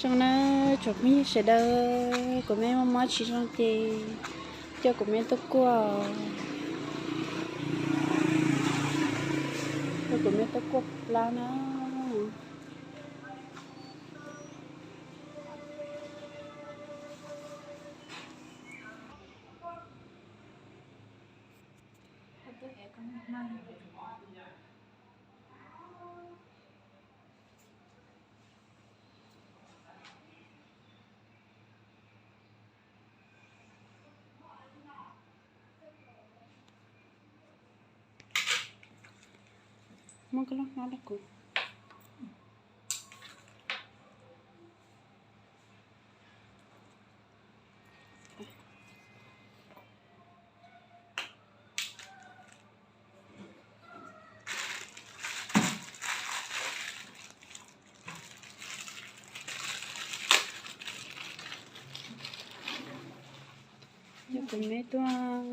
Zoo na, tsoom phooj ywg sawv daws, kuv me mob mob tsis zoo ces coj kuv me tuaj kuaj, coj kuv me tuaj kuaj plab na. Muab koj lub hnab rau kuv. Coj kuv me tuaj,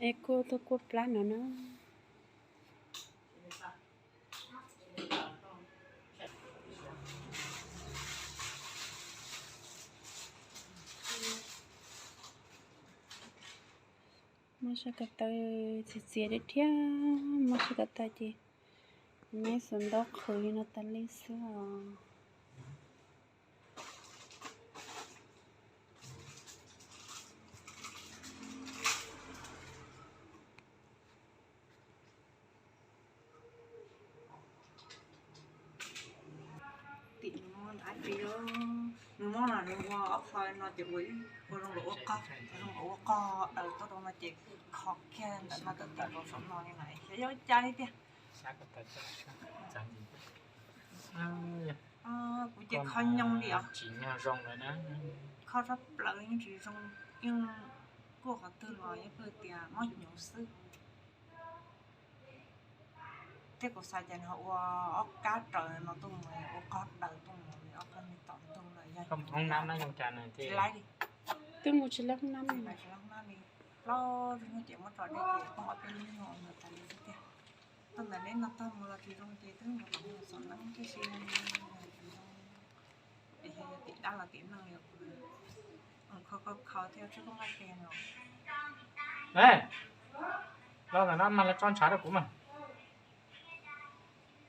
es kuj tuaj kuaj plab no na. Muab sab ko taw txias txias thiab thiab, muab sab ko taw ces neb xuas ntaub qhwv li no tas li xwb os. Tim no dab tsi, nws muab mas nws ua ob qho no ces ua ib, ua zoo nkaus ua qoj, zoo nkaus ua qoj daws tuaj rau no ces kho kiag ntawm no tuaj tim nkaus saum no li na, xyov yog ua cas li tiag. Kuv ces kho nyoos li os, tsis nyog zoo lawm na, kho sab plaws yeej tsis zoo, yeej kuaj qhov twg los yeej pheej tias mob hnyuv xwb. Thiab kuv xav cas nws ho ua ob kab raws no tuaj mus, ua qoj daws tuaj mus, ob kab me tom tuaj mus lawm yog hoob nab na, zoo cas nws tsis laib li. Twb mus tsis laib hoob nab li, tsis laib hoob nab li, plaub zoo ces muab tso dej ces poob ob peb lub nyuag ntawd tas li xwb tiag. Tuaj ntawm neb no tag mus los tsis zoo ces twb mus tom mus xom neeb tib si, tsis zoo. Es yog tim dab los tim neeg li kuv, kho kho kho thiab tsis koj nqaij tes no. Los ntawm no mas los tso ntshav rau kuv mas.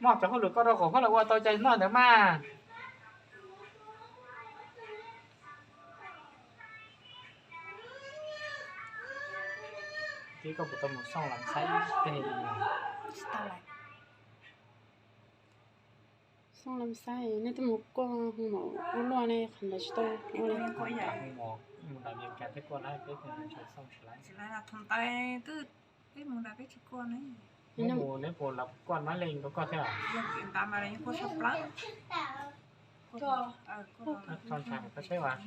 Muab cov hauj lwm koj rau qaum koj los ua tau cai noj ntawd mas. Tib koj puas tau mus Xyooj Lam Xaib teb li no? Xyooj Lam Xaib nej twb mus kuaj hu maum ua luaj ne, qhov ntawd tsis tau ua li. Mus nram Amelikas thiab kuaj lawm peb tus ntawd tsis xyooj tsis laib. Tsis laib los thov tais twb, peb mus nram peb tsis kuaj ne. Neb mus neb puas los kuaj Mab Leej rau koj thiab? Yog kev ntav mas los yeej kuaj tshaj plaws. Tso ntshav koj saib as,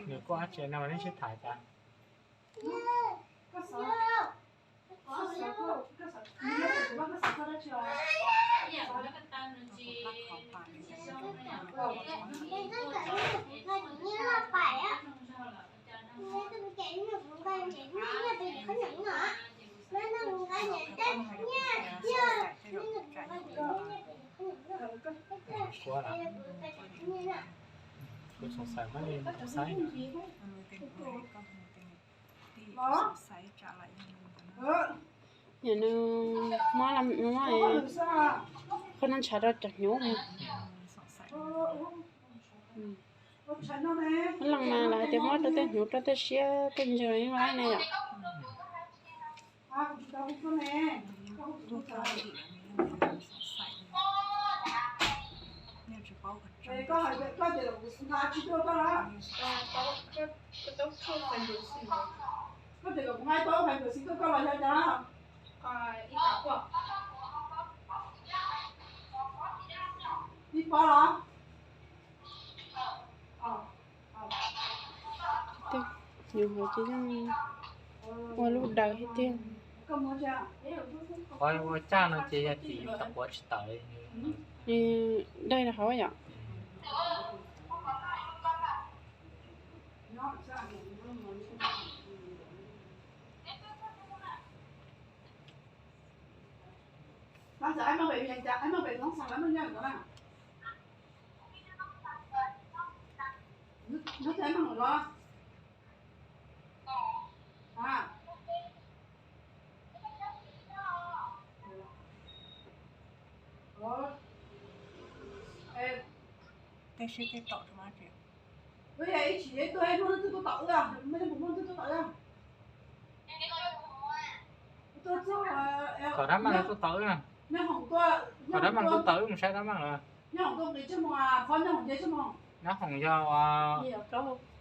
nws kuaj dab tsi no mas nej sib tham cas. Kuv xav xav Mab Leej mus saib. Yog nws muab, muab koj noj ntshav rau cov hnyuv. Muab leej mas lawv hais tias muab rau tej hnyuv rau tej siab tej ntsws yeej laib ne yom. Ib pob los? Nyuam qhuav ces yeej ua lub daws thiab tiag. Qhov ua caj no ces yog tim tau quav tsis tawm. Daig rau hauv yom. Los. Hais. Tej seb tej tom rau mas tsev. Wb yog ib tsis tuaj muaj leej twg tuaj tom wb, muaj leej puas muaj leej twg tuaj tom wb. Tuaj txog, kom dab maj tuaj tom wb. Kom dab maj tuaj tom wb mus saib dab maj lawm. Nyob hoom yog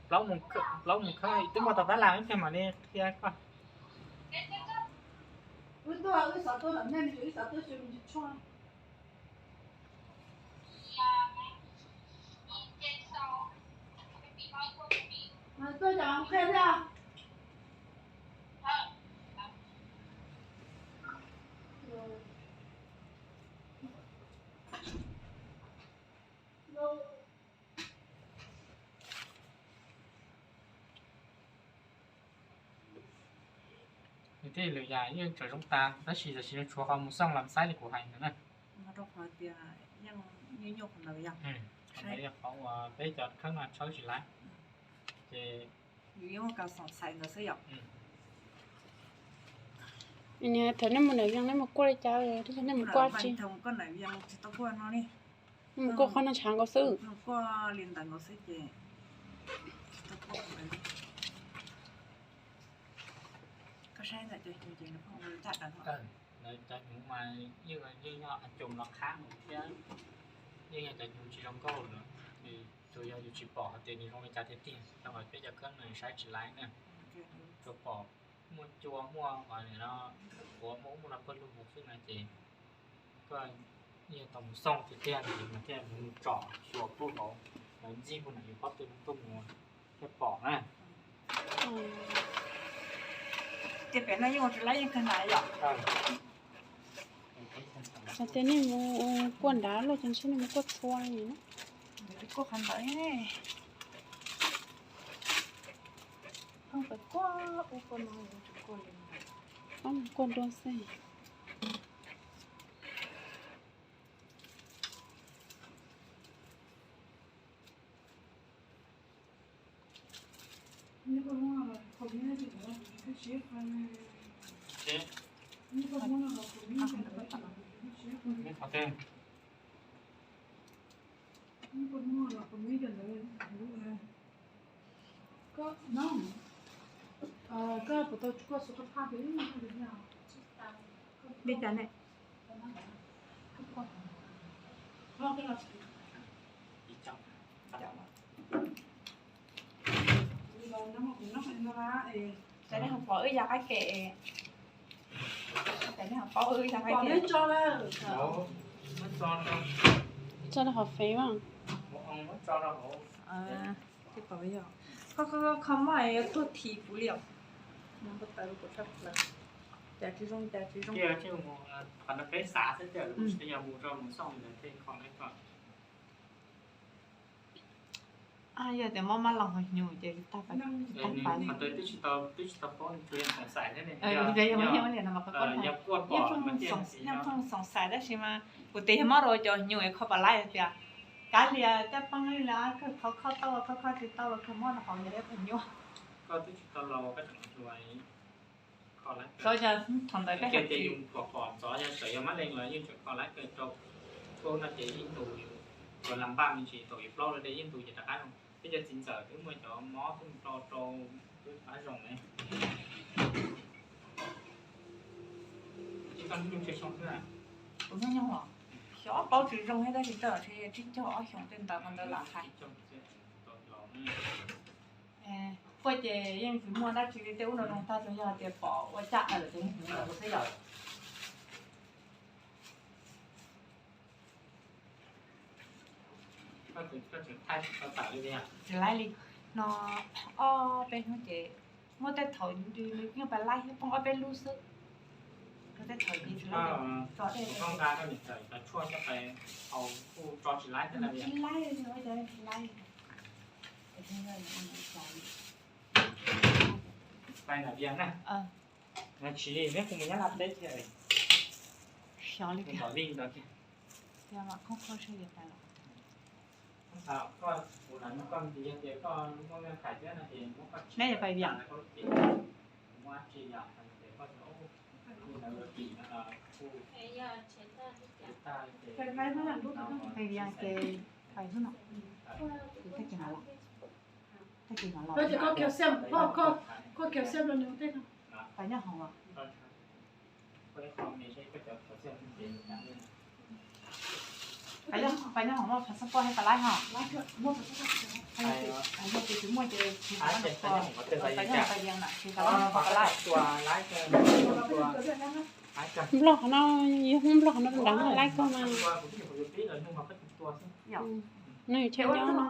plaub mus, plaub mus khawb twb muaj tau tab laj ib pliag mam li qhia koj. Nws thiaj li lwm yam yeej tseem zoo tas, tab sis tam sim no tshuav qhov mus xoj los xaib li kuv hais ntawd na. Rau qhov tias yeej nyuaj nyuaj qhov ntawd yog, qhov ntawd yog qhov uas peb cov khawb no tshawb tsis laib, ces yus yeej muaj kas xoom xaiv ntawd xwb yom. Thaum nej mus nram Vias nej mus kuaj li cas, nej mus kuaj tsis? Koj nram Vias tsis tau kuaj no li. Nej mus kuaj qhov no ntshav nkaus xwb. Kuaj li ntawd nkaus xwb ces tsis tau kuaj li. Koj saib ntawm cov hnyuv ces nws pheej ua li cas tag no. Lawv cov hnyuv mas yeej, yeej yog a coom los qhab mus thiab, yeej yog cov hnyuv tsis zoo nkauj lawm. Tsuas yog yus tsis pom hais tias nws zoo li cas tiag tiag, rau qhov peb cov khawb no saib tsis laib na. Tsuas pom muaj cua muaj qhov no, quav muaj ub muaj no pawg lug hauv xwb na ces koj yeej tau mus xoj tiag tiag mas thiaj mus tsom xyuas pub hauv, lawv ntxig pub na yus pob tw tuaj mus thiaj pom na. Ces pem no yeej ua tsis laib yeej kawg nrad yom. Hais tias nej mus kuaj nrad los ces ntshe nej mus kuaj txhua li na. Kuaj qhov ntawd, kuaj ub kuaj no, kuaj dua xwb. Li cas ne? Ces nej ho pom wb yog qaib ke, ces nej ho paub wb yog qaib ke. Tso rau hauv fev mas. Koj, koj, koj kho mob yuav tuag thi kuv li os. Npau taws rau kuv tshaj plaws. Cas tsis zoo, cas tsis zoo. Qhov no peb xav xwb tiag, yog mus rau mus xoj ntawd thiaj kho laib koj. Yog tias mob mab loj hauv hnyuv ces tag pas, tag pas li. Qhov ntawd twb tsis tau, twb tsis tau paub, tsuas yog xoom xaim thiab ne. Yog kuaj pom mas thiaj, yeej pheej xoom xaim tab sis mas kuv tias yog mob rau cov hnyuv es kho pas laib tias kav liam caj poob li lawm, kawg qhov kho tau los kho, kho tsis tau los kawg mob rau hauv yog ib qho nyuaj. Koj twb tsis tau los koj tseem hluas. Thaum ntawd peb hais tias yus pom pom ntxov yog sawv yog mab leej los yeej tseem kho laib kawg rau. Tuaj no ces yeej tus yus, tus lam npaj me ntsis thaum yus plaub lawm ces yeej tus ces rov qab zoo. Peb cov txiv ntxawm twb muaj cov mob twb mus rau rau twb qab zoo ne. Tsis tau hnub nyoog tsawg xyoo xwb na? Kuv hnub nyoog los xyov paub tsis zoo thiab tab sis tej zaum ntshe tsib caug ob xyoos tej ntawd qhov ntawd lam hais. Kuaj ces yeej tsis muaj dab tsi li, tej ub no zoo tag, tsuas yog tias pom ua caj dawm ces yeej hnyuv ntawd xwb yom. Tsis laib li. No ob peb hnub ces muaj tej thaum nws yeej pais laib thiab poob ob peb lub xwb. Tej thaum ces tsis laib, tso dej. Tsis laib li, tsis laib li. Pais nram Vias na. Tsis li, neb kuv mus Nyab Laj teb thiab. Xyov li tiag. Tias mam khoob khoob seb yuav pais los. Koj, kuv lam Neb pais Vias, pais Vias ces pais hnub no, tag kis no los, tag kis no los. Pais nyob hoom los. Pais nyob hoom muaj phas xab poj thiab pais laib ho. Muaj ces tsis muaj ces pais nyob hoom pais Vias na, tsis pais laib. Nplog qhov no, yog Hmoob Nplog qhov no nrad laib koj mas. Nws tsheb nyob no.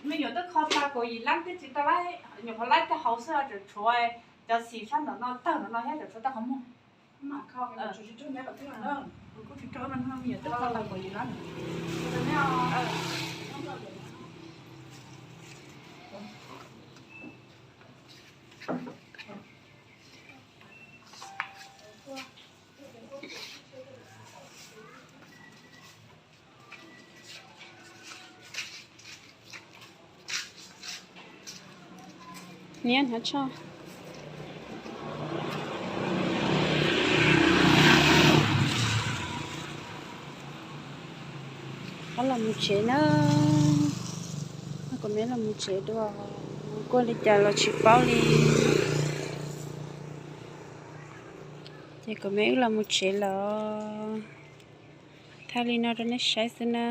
Me nyuam twb kho tau kaum yim lab twb tsis tau laib, nyuam qhuav laib tej hauv xwb, tseem tshuav cov xim sab ntawm no tawg ntawm no thiab, tseem tshuav tej qhov muag. Niam hnav tsho. Ob los mus tsev na. Kuv me los mus tsev dua, kuj li cas los tsis paub li. Ces kuv me wb los mus tsev lawm. Thaij li no rau nej saib xwb na.